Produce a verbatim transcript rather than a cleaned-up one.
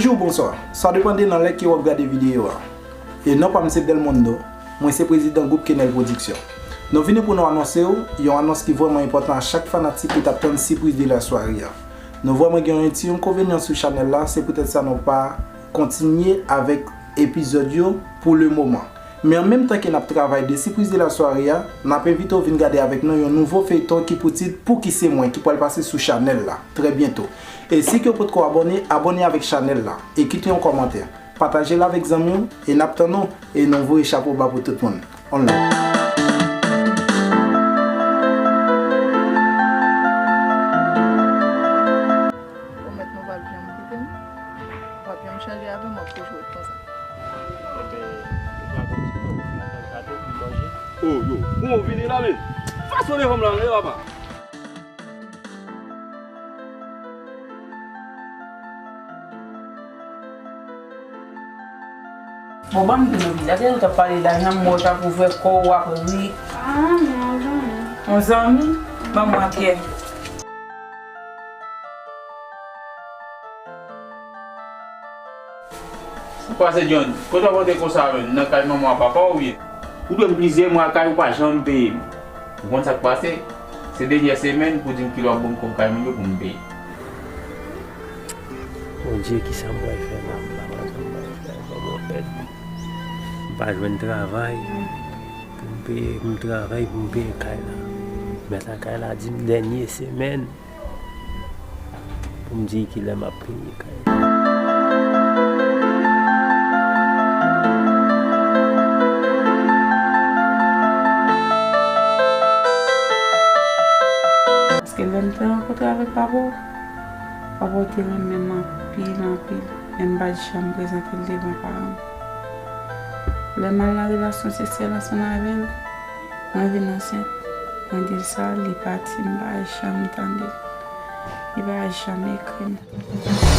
Bonjou, bonswa. Sa depann de nan lè ke w ap gade videyo a. E non pa m se Delmondo, mwen se prezidan gwoup Kenel Production. Nou vini pou nou anonse w yon anons ki vrèman enpòtan a chak fanatik ki t ap tann Surprise de la soirée a. Nou vrèman gen yon ti enkonvenyan sou chanèl la, se poutèt sa nou pa kontinye avèk epizòd yo pou le moman. Men an menm tan ke n ap travay de Surprise de la soirée a, n ap envite w vin gade avèk nou yon nouvo feyton ki pou tit Pouki se mwen ki pral pase sou chanèl la trè byento. E si ke w potko abòne, abòne avèk chanèl la e kite yon kòmantè. Pataje l avèk zanmi w e n ap tann ou e nou voye chapo ba pou tout moun. On love. Pwomèt mwen w p ap janm kite m, w p ap janm chanje avè m, w ap toujou ret konsa. Enben, ou pa konn si w nan kado pou manje. Oh, yo, bon, vini la, men. Fason de fanm la, le papa. Bon, ban m di nou, gade ou t ap pale la, jan m wè w t ap ouvè kò w, w ap ri. Ah, non, zanmi. Yon zanmi? Ban m wè kè. Sa k pase, John? Kote w ap antre konsa menm? Nan kay manman w ak papa w oubyen? Ou dwe m plizyè mwa kay ou pa janm peye m. Ou konn sa k pase? Se dènyè semèn pou di m kilè w ap ban m kòb kay mwen yo pou m peye. Bondye, kisa m pral fè la? M pa konn sa m pral fè. Fò m fè. M pa jwenn travay pou m peye, pou m travay, pou m peye kay la. Mèt lakay la di m dènyè semèn pou m di kilè m ap peye kay la. Paske lè m te rankontre avèk papa w, papa w te renmen m anpil, anpil, men m pa t janm prezante l devan paran m. Lè m al nan relasyon seksyèl ansanm avè l, mwen vin ansent. Mwen di l sa, li pati, m pa janm tande l. Li pa janm ekri m.